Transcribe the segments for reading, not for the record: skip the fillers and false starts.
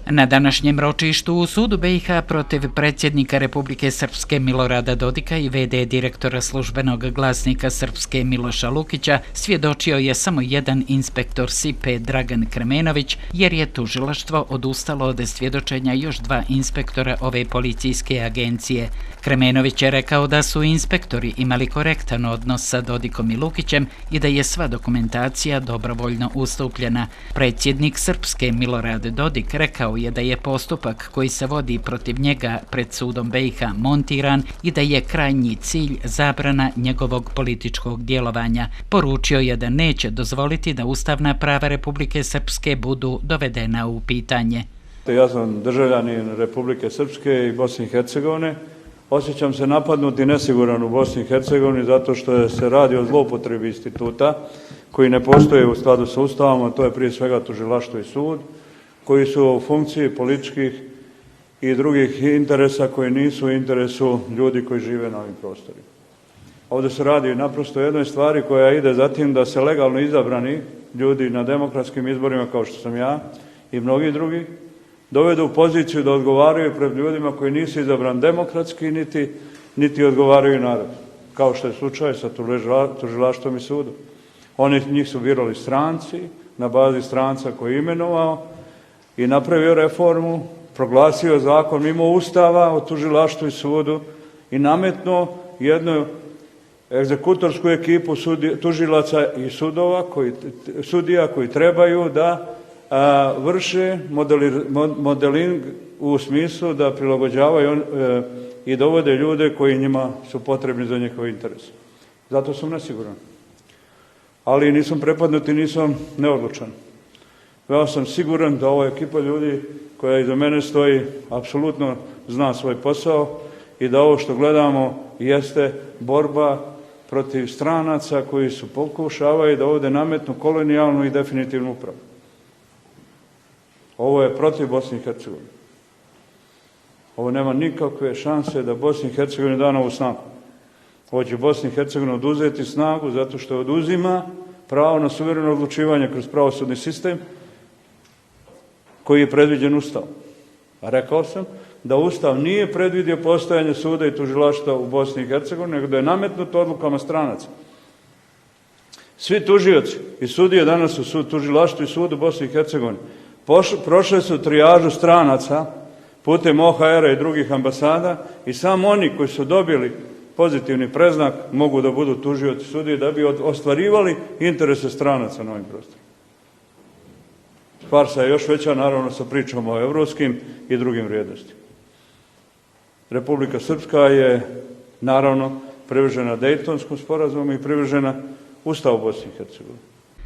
Na današnjem ročištu u sudu BiH protiv predsjednika Republike Srpske Milorada Dodika i v.d. direktora službenog glasnika Srpske Miloša Lukića svjedočio je samo jedan inspektor SIPE Dragan Kremenović, jer je tužilaštvo odustalo od svjedočenja još dva inspektora ove policijske agencije. Kremenović je rekao da su inspektori imali korektan odnos sa Dodikom i Lukićem i da je sva dokumentacija dobrovoljno ustupljena. Predsjednik Srpske Milorad Dodik rekao je da je postupak koji se vodi protiv njega pred sudom BiH montiran i da je krajnji cilj zabrana njegovog političkog djelovanja. Poručio je da neće dozvoliti da ustavna prava Republike Srpske budu dovedena u pitanje. Ja sam državljanin Republike Srpske i Bosne i Hercegovine. Osjećam se napadnut i nesiguran u Bosni i Hercegovini zato što se radi o zloupotrebi instituta koji ne postoje u skladu sa Ustavom, a to je prije svega tužilaštvo i sud, koji su u funkciji političkih i drugih interesa koji nisu u interesu ljudi koji žive na ovim prostorima. Ovdje se radi naprosto o jednoj stvari koja ide za tim da se legalno izabrani ljudi na demokratskim izborima kao što sam ja i mnogi drugi dovedu u poziciju da odgovaraju pred ljudima koji nisu izabran demokratski niti odgovaraju narodu, kao što je slučaj sa tužilaštvom i sudom. Njih su birali stranci na bazi stranca koji je imenovao i napravio reformu, proglasio zakon mimo Ustava o tužilaštvu i sudu i nametnuo jednu egzekutorsku ekipu tužilaca i sudija koji trebaju da vrše modeling u smislu da prilagođavaju i dovode ljude koji njima su potrebni za njihov interes. Zato sam nesiguran. Ali nisam prepadnut i nisam neodlučan. Ja sam siguran da ova ekipa ljudi koja iza mene stoji apsolutno zna svoj posao i da ovo što gledamo jeste borba protiv stranaca koji su pokušavaju da ovdje nametnu kolonijalnu i definitivnu upravu. Ovo je protiv Bosne i Hercegovine. Ovo nema nikakve šanse da Bosni i Hercegovini da novu snagu. Ovo će Bosni i Hercegovini oduzeti snagu zato što oduzima pravo na suvereno odlučivanje kroz pravosudni sistem koji je predviđen Ustavom. A rekao sam da Ustav nije predvidio postojanje suda i tužilaštva u Bosni i Hercegovini, nego da je nametnuto odlukama stranaca. Svi tužioci i sudije danas u tužilaštvu i sudu Bosni i Hercegovini prošle su trijažu stranaca putem OHR-a i drugih ambasada i samo oni koji su dobili pozitivni predznak mogu da budu tužioci sudije da bi ostvarivali interese stranaca na ovim prostorima. Farsa je još veća, naravno, sa pričom o evropskim i drugim vrijednostima. Republika Srpska je, naravno, privržena Dejtonskom sporazumu i privržena Ustavu Bosne i Hercegovine.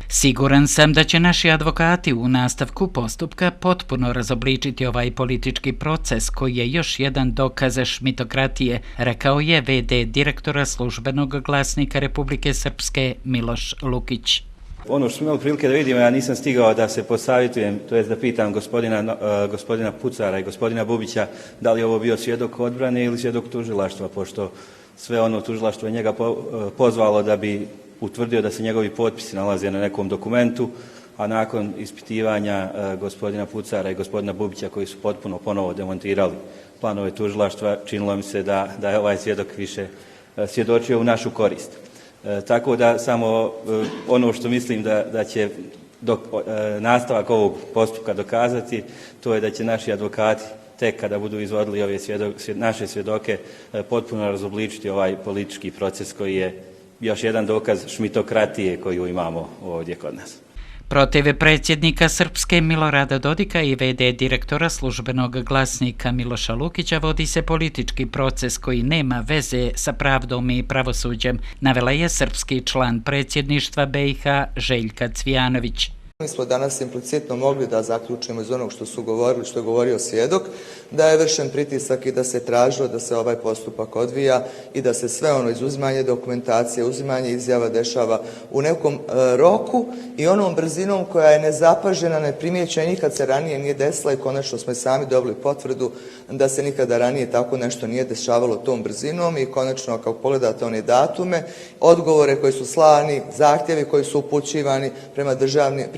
Siguran sam da će naši advokati u nastavku postupka potpuno razobličiti ovaj politički proces koji je još jedan dokaz šmitokratije, rekao je v.d. direktora službenog glasnika Republike Srpske Miloš Lukić. Ono što smo imali prilike da vidimo, ja nisam stigao da se posavjetujem, to jest da pitam gospodina Pucara i gospodina Bubića da li je ovo bio svjedok odbrane ili svjedok tužilaštva, pošto sve ono tužilaštvo je njega pozvalo da bi utvrdio da se njegovi potpisi nalaze na nekom dokumentu, a nakon ispitivanja gospodina Pucara i gospodina Bubića koji su potpuno ponovo demontirali planove tužilaštva, činilo mi se da je ovaj svjedok više svjedočio u našu korist. Tako da samo ono što mislim da će nastavak ovog postupka dokazati, to je da će naši advokati tek kada budu izvodili ove naše svjedoke potpuno razobličiti ovaj politički proces koji je još jedan dokaz šmitokratije koju imamo ovdje kod nas. Protiv predsjednika Srpske Milorada Dodika i v.d. direktora službenog glasnika Miloša Lukića vodi se politički proces koji nema veze sa pravdom i pravosuđem, navela je srpski član predsjedništva BiH Željka Cvijanović. Mi smo danas implicitno mogli da zaključimo iz onog što su govorili, što je govorio svjedok, da je vršen pritisak i da se tražilo da se ovaj postupak odvija i da se sve ono izuzimanje dokumentacije, uzimanje izjava dešava u nekom roku i onom brzinom koja je nezapažena, neprimjećena i nikad se ranije nije desila i konačno smo sami dobili potvrdu da se nikada ranije tako nešto nije dešavalo tom brzinom i konačno kako pogledate one datume, odgovore koji su slani, zahtjevi koji su upućivani prema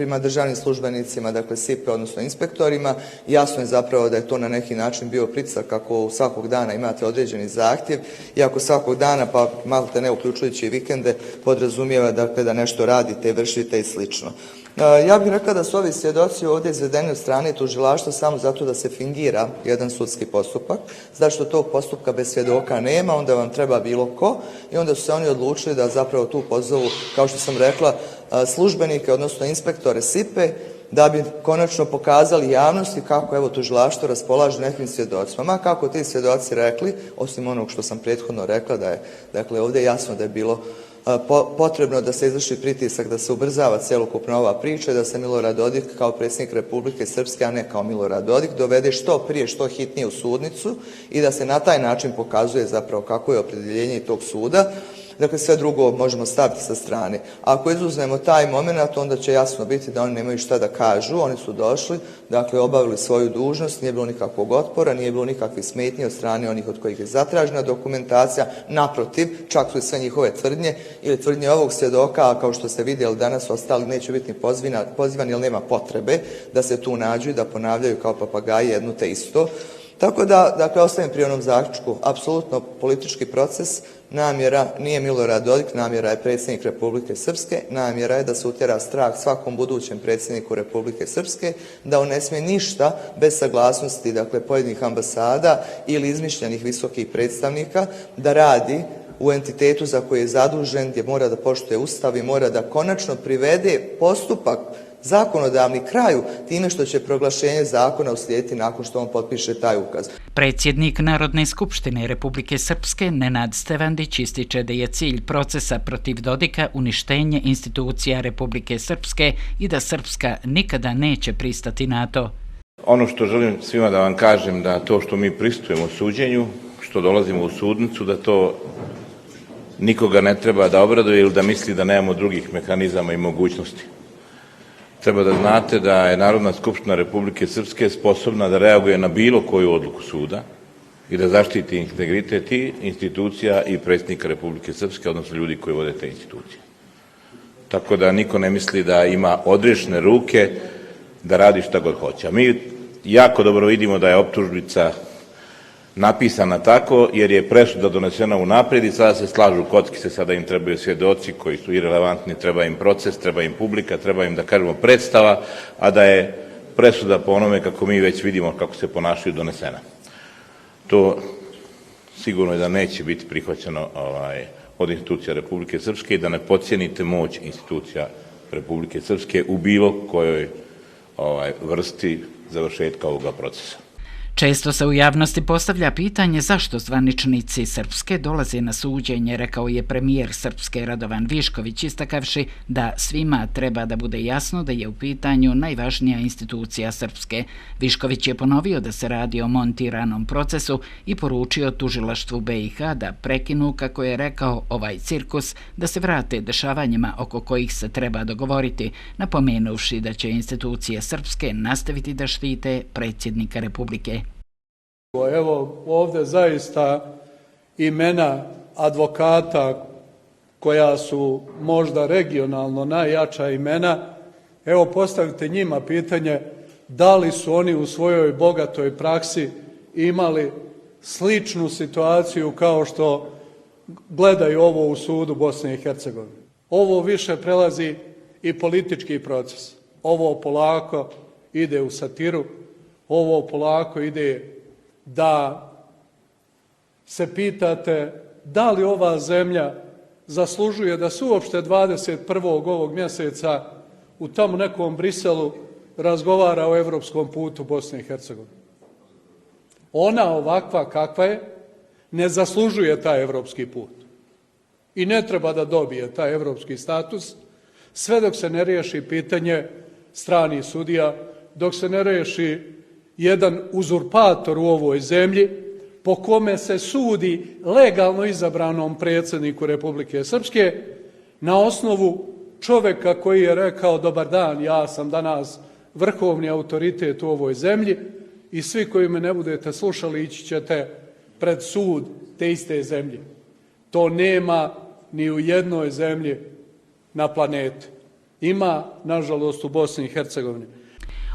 inspektorima, državnim službenicima, dakle SIP-e, odnosno inspektorima. Jasno je zapravo da je to na neki način bio pritisak kako svakog dana imate određeni zahtjev i ako svakog dana, pa malte ne uključujući i vikende, podrazumijeva dakle da nešto radite, vršite i slično. Ja bih rekla da su ovi svjedoci ovdje izvedeni od strane tužilaštva samo zato da se fingira jedan sudski postupak. Zašto tog postupka bez svjedoka nema, onda vam treba bilo ko i onda su se oni odlučili da zapravo tu pozovu, kao što sam rekla, službenike, odnosno inspektore SIP-e, da bi konačno pokazali javnosti kako evo tužilaštvo raspolaže nekim svjedocima. Ma kako ti svjedoci rekli, osim onog što sam prethodno rekla, da je dakle ovdje jasno da je bilo potrebno da se izvrši pritisak, da se ubrzava celokupna ova priča, da se Milorad Dodik kao predsjednik Republike Srpske, a ne kao Milorad Dodik, dovede što prije, što hitnije u sudnicu i da se na taj način pokazuje zapravo kako je opredjeljenje tog suda. Dakle, sve drugo možemo staviti sa strane. Ako izuzmemo taj moment, onda će jasno biti da oni nemaju šta da kažu, oni su došli, dakle, obavili svoju dužnost, nije bilo nikakvog otpora, nije bilo nikakvih smetnji od strane onih od kojih je zatražena dokumentacija, naprotiv, čak su i sve njihove tvrdnje ili tvrdnje ovog svjedoka, a kao što ste vidjeli danas, ostali neće biti ni pozivani, jer nema potrebe da se tu nađu i da ponavljaju kao papagaji jedno te isto. Tako da, dakle, ostajem pri onom zaključku, apsolutno politički proces, namjera nije Milorad Dodik, namjera je predsjednik Republike Srpske, namjera je da se utjera strah svakom budućem predsjedniku Republike Srpske, da on ne smije ništa bez saglasnosti, dakle, pojedinih ambasada ili izmišljenih visokih predstavnika, da radi u entitetu za koji je zadužen, gdje mora da poštuje ustav i mora da konačno privede postupak zakonodavni kraju time što će proglašenje zakona uslijediti nakon što on potpiše taj ukaz. Predsjednik Narodne skupštine Republike Srpske Nenad Stevandić ističe da je cilj procesa protiv Dodika uništenje institucija Republike Srpske i da Srpska nikada neće pristati na to. Ono što želim svima da vam kažem, da to što mi pristupujemo suđenju, što dolazimo u sudnicu, da to nikoga ne treba da obraduje ili da misli da nemamo drugih mehanizama i mogućnosti. Treba da znate da je Narodna skupština Republike Srpske sposobna da reaguje na bilo koju odluku suda i da zaštiti integritet i institucija i predsjednika Republike Srpske, odnosno ljudi koji vode te institucije. Tako da niko ne misli da ima odriješene ruke da radi šta god hoće. A mi jako dobro vidimo da je optužbica napisana tako, jer je presuda donesena unaprijed i sada se slažu kockice, sada im trebaju svjedoci koji su irelevantni, treba im proces, treba im publika, treba im, da kažemo, predstava, a da je presuda po onome kako mi već vidimo kako se ponašaju donesena. To sigurno je da neće biti prihvaćeno od institucija Republike Srpske i da ne podcijenite moć institucija Republike Srpske u bilo kojoj vrsti završetka ovoga procesa. Često se u javnosti postavlja pitanje zašto zvaničnici Srpske dolaze na suđenje, rekao je premijer Srpske Radovan Višković, istakavši da svima treba da bude jasno da je u pitanju najvažnija institucija Srpske. Višković je ponovio da se radi o montiranom procesu i poručio tužilaštvu BiH da prekinu, kako je rekao, ovaj cirkus, da se vrate dešavanjima oko kojih se treba dogovoriti, napomenuvši da će institucije Srpske nastaviti da štite predsjednika Republike. Evo ovdje zaista imena advokata koja su možda regionalno najjača imena, evo postavite njima pitanje da li su oni u svojoj bogatoj praksi imali sličnu situaciju kao što gledaju ovo u sudu Bosne i Hercegovine. Ovo više prelazi i politički proces. Ovo polako ide u satiru, ovo polako ide da se pitate da li ova zemlja zaslužuje da se uopšte 21. ovog mjeseca u tamo nekom Briselu razgovara o evropskom putu Bosne i Hercegovine. Ona ovakva kakva je ne zaslužuje taj evropski put i ne treba da dobije taj evropski status sve dok se ne riješi pitanje stranih sudija, dok se ne riješi jedan uzurpator u ovoj zemlji po kome se sudi legalno izabranom predsjedniku Republike Srpske na osnovu čovjeka koji je rekao dobar dan, ja sam danas vrhovni autoritet u ovoj zemlji i svi koji me ne budete slušali ići ćete pred sud te iste zemlje. To nema ni u jednoj zemlji na planeti. ima, nažalost, u Bosni i Hercegovini.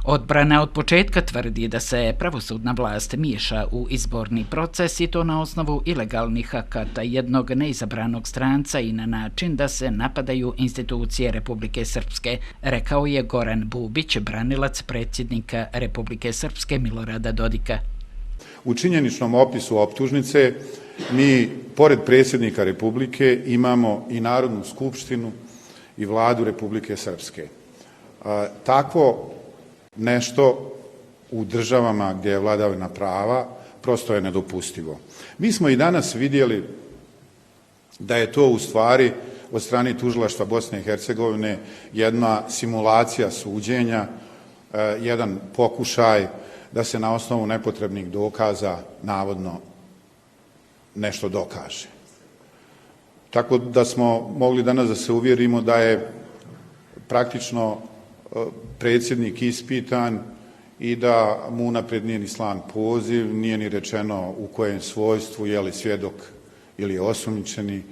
Odbrana od početka tvrdi da se pravosudna vlast miješa u izborni proces i to na osnovu ilegalnih akata jednog neizabranog stranca i na način da se napadaju institucije Republike Srpske, rekao je Goran Bubić, branilac predsjednika Republike Srpske Milorada Dodika. U činjeničnom opisu optužnice mi, pored predsjednika Republike, imamo i Narodnu skupštinu i Vladu Republike Srpske. Takvo nešto u državama gdje je vladavina prava prosto je nedopustivo. Mi smo i danas vidjeli da je to u stvari od strane tužilaštva Bosne i Hercegovine jedna simulacija suđenja, jedan pokušaj da se na osnovu nepotrebnih dokaza navodno nešto dokaže. Tako da smo mogli danas da se uvjerimo da je praktično predsjednik ispitan i da mu unaprijed nije ni slan poziv, nije ni rečeno u kojem svojstvu, je li svjedok ili je osumnjičeni,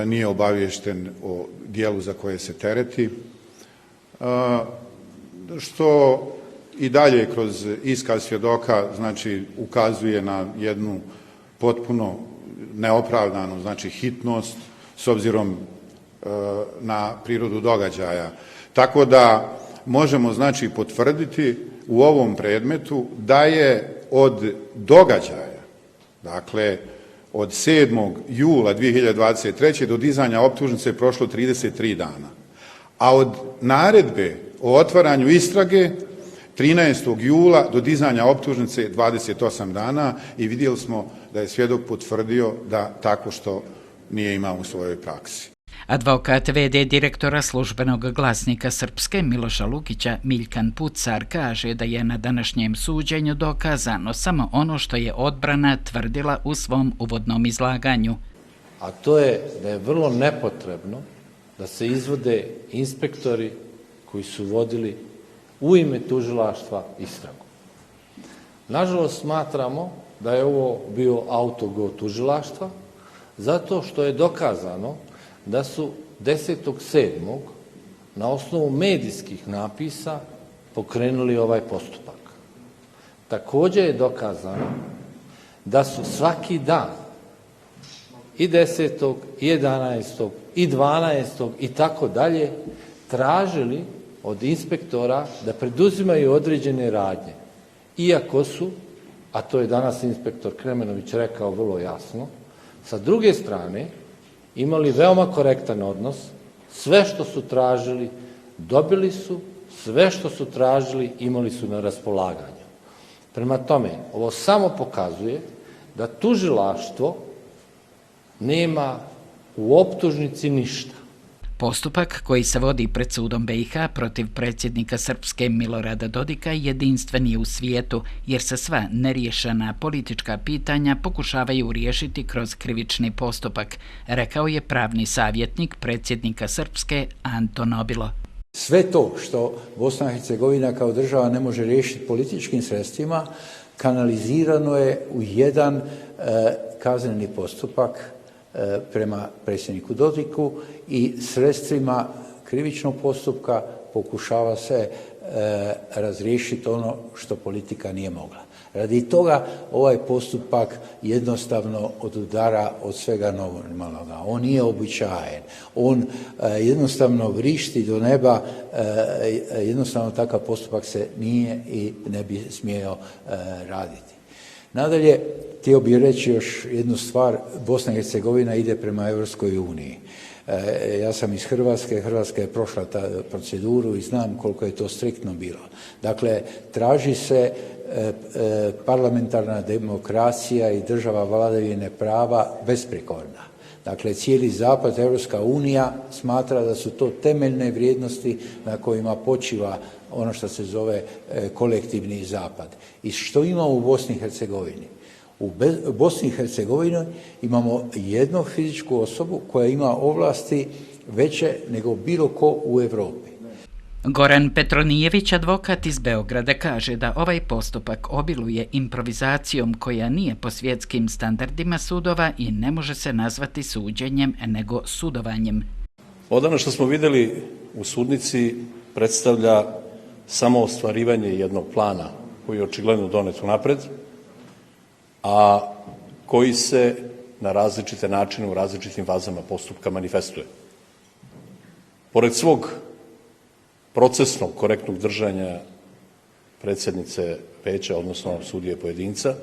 nije obaviješten o dijelu za koje se tereti, što i dalje kroz iskaz svjedoka znači ukazuje na jednu potpuno neopravdanu znači hitnost s obzirom na prirodu događaja. Tako da možemo znači potvrditi u ovom predmetu da je od događaja, dakle od 7. jula 2023. do dizanja optužnice prošlo 33 dana, a od naredbe o otvaranju istrage 13. jula do dizanja optužnice 28 dana i vidjeli smo da je svjedok potvrdio da tako što nije imao u svojoj praksi. Advokat VD direktora službenog glasnika Srpske Miloša Lukića Miljkan Pucar kaže da je na današnjem suđenju dokazano samo ono što je odbrana tvrdila u svom uvodnom izlaganju. A to je da je vrlo nepotrebno da se izvode inspektori koji su vodili u ime tužilaštva istragu. Nažalost, smatramo da je ovo bio autogol tužilaštva zato što je dokazano da su 10.7. na osnovu medijskih napisa pokrenuli ovaj postupak. Također je dokazano da su svaki dan i 10. i 11. i 12. i tako dalje tražili od inspektora da preduzimaju određene radnje. Iako su, a to je danas inspektor Kremenović rekao vrlo jasno, sa druge strane imali veoma korektan odnos, sve što su tražili dobili su, sve što su tražili imali su na raspolaganju. Prema tome, ovo samo pokazuje da tužilaštvo nema u optužnici ništa. Postupak koji se vodi pred sudom BiH protiv predsjednika Srpske Milorada Dodika jedinstven je u svijetu, jer se sva neriješena politička pitanja pokušavaju riješiti kroz krivični postupak, rekao je pravni savjetnik predsjednika Srpske Anto Nobilo. Sve to što Bosna i Hercegovina kao država ne može riješiti političkim sredstvima, kanalizirano je u jedan kazneni postupak prema predsjedniku Dodiku i sredstvima krivičnog postupka pokušava se razriješiti ono što politika nije mogla. Radi toga ovaj postupak jednostavno odudara od svega normalnoga. On nije običajen. On jednostavno vrišti do neba. Jednostavno takav postupak se nije i ne bi smio raditi. Nadalje, htio bih reći još jednu stvar. Bosna i Hercegovina ide prema Europskoj uniji. Ja sam iz Hrvatske, Hrvatska je prošla ta proceduru i znam koliko je to striktno bilo. Dakle, traži se parlamentarna demokracija i država vladavine prava besprijekorna. Dakle, cijeli Zapad, Europska unija smatra da su to temeljne vrijednosti na kojima počiva ono što se zove kolektivni Zapad. I što imamo u Bosni i Hercegovini? U Bosni i Hercegovini imamo jednu fizičku osobu koja ima ovlasti veće nego bilo ko u Europi. Goran Petronijević, advokat iz Beograda, kaže da ovaj postupak obiluje improvizacijom koja nije po svjetskim standardima sudova i ne može se nazvati suđenjem nego sudovanjem. Ovo danas što smo videli u sudnici predstavlja samo ostvarivanje jednog plana koji je očigledno donet unapred, a koji se na različite načine u različitim fazama postupka manifestuje. Pored svog procesnog, korektnog držanja predsjednice veća, odnosno sudije pojedinca,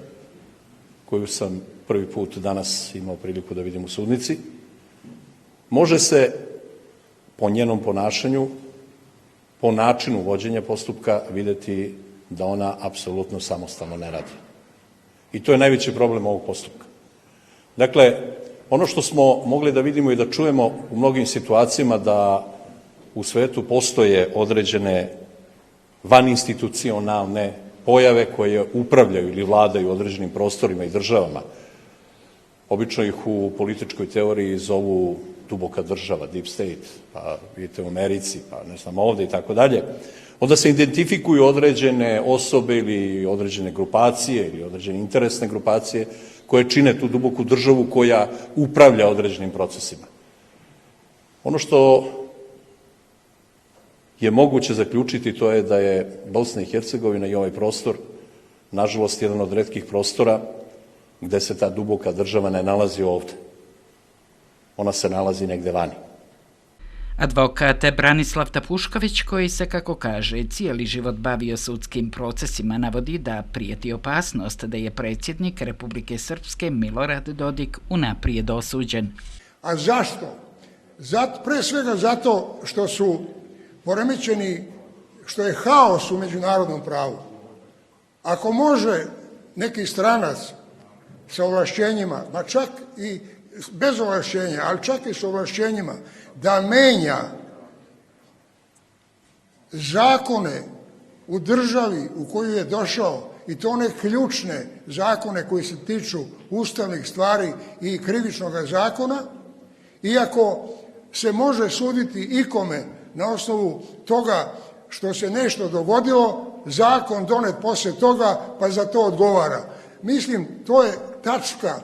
koju sam prvi put danas imao priliku da vidim u sudnici, može se po njenom ponašanju, po načinu vođenja postupka videti da ona apsolutno samostalno ne radi. I to je najveći problem ovog postupka. Dakle, ono što smo mogli da vidimo i da čujemo u mnogim situacijama da u svetu postoje određene vaninstitucionalne pojave koje upravljaju ili vladaju određenim prostorima i državama. Obično ih u političkoj teoriji zovu duboka država, deep state, pa vidite u Americi, pa ne znam ovde i tako dalje. Onda se identifikuju određene osobe ili određene grupacije ili određene interesne grupacije koje čine tu duboku državu koja upravlja određenim procesima. Ono što je moguće zaključiti to je da je Bosna i Hercegovina i ovaj prostor, nažalost, jedan od retkih prostora gde se ta duboka država ne nalazi ovde. Ona se nalazi negde vani. Advokat Branislav Tapušković, koji se, kako kaže, cijeli život bavio sudskim procesima, navodi da prijeti opasnost da je predsjednik Republike Srpske Milorad Dodik unaprijed osuđen. A zašto? Pre svega zato što su poremećeni, što je haos u međunarodnom pravu. Ako može neki stranac sa ovlašćenjima, ma čak i bez ovlašćenja, ali čak i sa ovlašćenjima, da menja zakone u državi u koju je došao, i to one ključne zakone koji se tiču ustavnih stvari i krivičnog zakona, iako se može suditi ikome na osnovu toga što se nešto dogodilo, zakon donet posle toga, pa za to odgovara. Mislim, to je tačka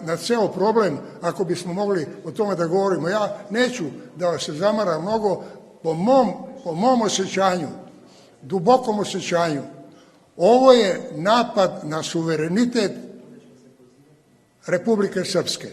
na ceo problem, ako bismo mogli o tome da govorimo. Ja neću da vas se zamaram mnogo, po mom osjećanju, dubokom osjećanju, ovo je napad na suverenitet Republike Srpske.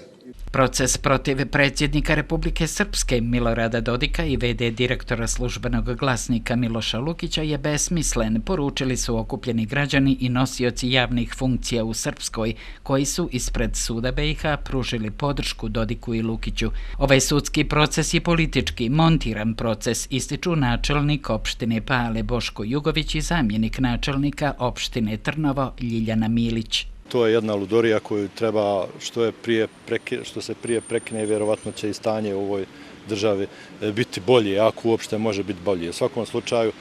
Proces protiv predsjednika Republike Srpske Milorada Dodika i v.d. direktora službenog glasnika Miloša Lukića je besmislen, poručili su okupljeni građani i nosioci javnih funkcija u Srpskoj, koji su ispred suda BiH pružili podršku Dodiku i Lukiću. Ovaj sudski proces je politički montiran proces, ističu načelnik opštine Pale Boško Jugović i zamjenik načelnika opštine Trnovo Ljiljana Milić. To je jedna ludorija koju treba što se prije prekine, vjerovatno će i stanje u ovoj državi biti bolje, ako uopšte može biti bolje. U svakom slučaju,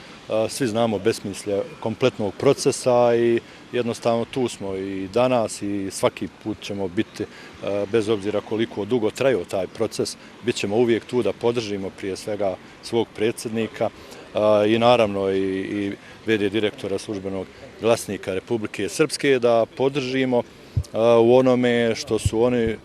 svi znamo besmislje kompletnog procesa i jednostavno tu smo i danas i svaki put ćemo biti, bez obzira koliko dugo trajao taj proces, bit ćemo uvijek tu da podržimo prije svega svog predsjednika i naravno i v.d. direktora službenog glasnika Republike Srpske, da podržimo u onome što su oni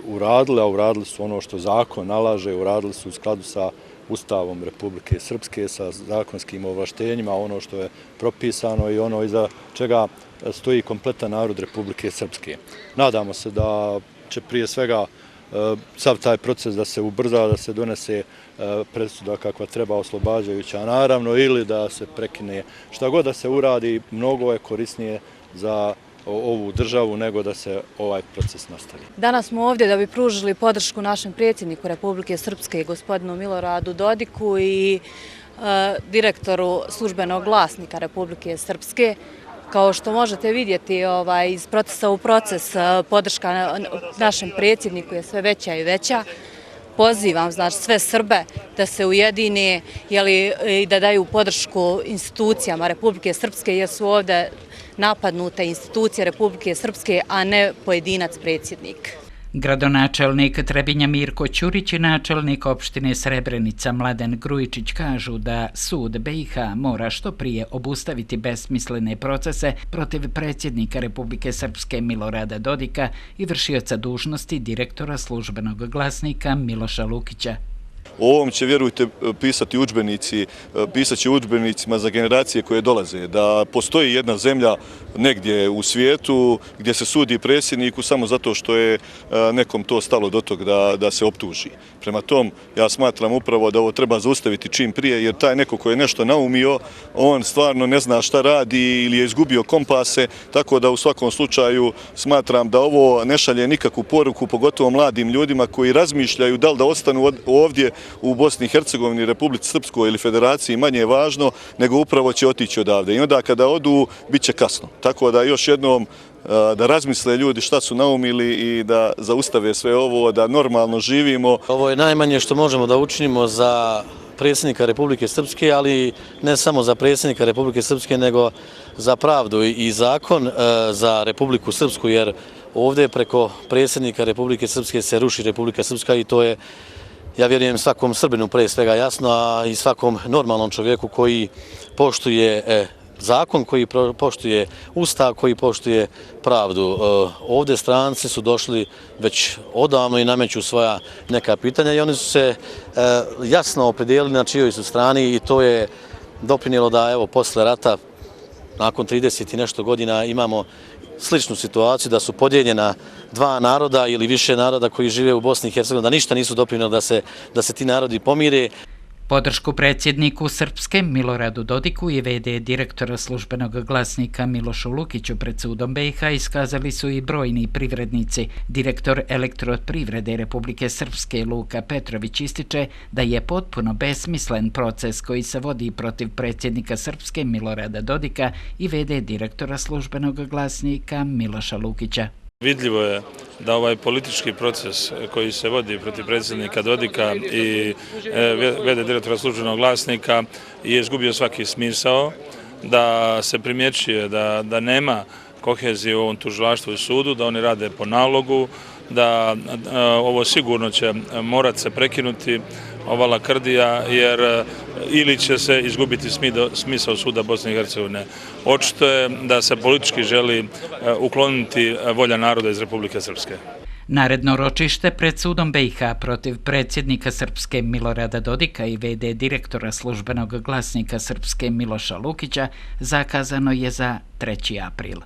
uradili, a uradili su ono što zakon nalaže, uradili su u skladu sa Ustavom Republike Srpske, sa zakonskim ovlaštenjima, ono što je propisano i ono iza čega stoji kompletan narod Republike Srpske. Nadamo se da će prije svega sav taj proces da se ubrza, da se donese presuda kakva treba oslobađajuća, naravno, ili da se prekine. Šta god da se uradi, mnogo je korisnije za ovu državu nego da se ovaj proces nastavi. Danas smo ovdje da bi pružili podršku našem predsjedniku Republike Srpske, gospodinu Miloradu Dodiku i direktoru službenog glasnika Republike Srpske. Kao što možete vidjeti, iz procesa u proces podrška našem predsjedniku je sve veća i veća. Pozivam sve Srbe da se ujedine i da daju podršku institucijama Republike Srpske, jer su ovdje napadnute institucije Republike Srpske, a ne pojedinac predsjednik. Gradonačelnik Trebinja Mirko Ćurić i načelnik opštine Srebrenica Mladen Grujičić kažu da sud BiH mora što prije obustaviti besmislene procese protiv predsjednika Republike Srpske Milorada Dodika i vršioca dužnosti direktora službenog glasnika Miloša Lukića. O ovom će, vjerujte, pisati udžbenici, pisat će udžbenicima za generacije koje dolaze. Da postoji jedna zemlja negdje u svijetu gdje se sudi predsjedniku samo zato što je nekom to stalo do tog da se optuži. Prema tom, ja smatram upravo da ovo treba zaustaviti čim prije, jer taj neko ko je nešto naumio, on stvarno ne zna šta radi ili je izgubio kompase, tako da u svakom slučaju smatram da ovo ne šalje nikakvu poruku, pogotovo mladim ljudima koji razmišljaju da li da ostanu ovdje u Bosni i Hercegovini, Republici Srpskoj ili Federaciji, manje je važno, nego upravo će otići odavde. I onda kada odu, bit će kasno. Tako da još jednom da razmisle ljudi šta su naumili i da zaustave sve ovo, da normalno živimo. Ovo je najmanje što možemo da učinimo za predsjednika Republike Srpske, ali ne samo za predsjednika Republike Srpske, nego za pravdu i zakon za Republiku Srpsku, jer ovdje preko predsjednika Republike Srpske se ruši Republika Srpska i to je, ja vjerujem, svakom Srbinu pre svega jasno, a i svakom normalnom čovjeku koji poštuje zakon, koji poštuje ustav, koji poštuje pravdu. Ovdje stranci su došli već odavno i nameću svoja neka pitanja i oni su se jasno opredijelili na čijoj su strani i to je doprinijelo da evo posle rata, nakon 30 i nešto godina, imamo sličnu situaciju da su podijeljena dva naroda ili više naroda koji žive u Bosni i Hercegovini, da ništa nisu doprinijeli da se ti narodi pomire. Podršku predsjedniku Srpske Miloradu Dodiku i v.d. direktora službenog glasnika Milošu Lukiću pred sudom BiH iskazali su i brojni privrednici. Direktor Elektroprivrede Republike Srpske Luka Petrović ističe da je potpuno besmislen proces koji se vodi protiv predsjednika Srpske Milorada Dodika i v.d. direktora službenog glasnika Miloša Lukića. Vidljivo je da ovaj politički proces koji se vodi protiv predsjednika Dodika i v.d. direktora službenog glasnika je izgubio svaki smisao, da se primjećuje da nema kohezije u ovom tužilaštvu i sudu, da oni rade po nalogu, da ovo sigurno će morati se prekinuti, ova lakrdija, jer ili će se izgubiti smisao suda Bosne i Hercegovine. Očito je da se politički želi ukloniti volja naroda iz Republike Srpske. Naredno ročište pred sudom BiH protiv predsjednika Srpske Milorada Dodika i v.d. direktora službenog glasnika Srpske Miloša Lukića zakazano je za 3. april.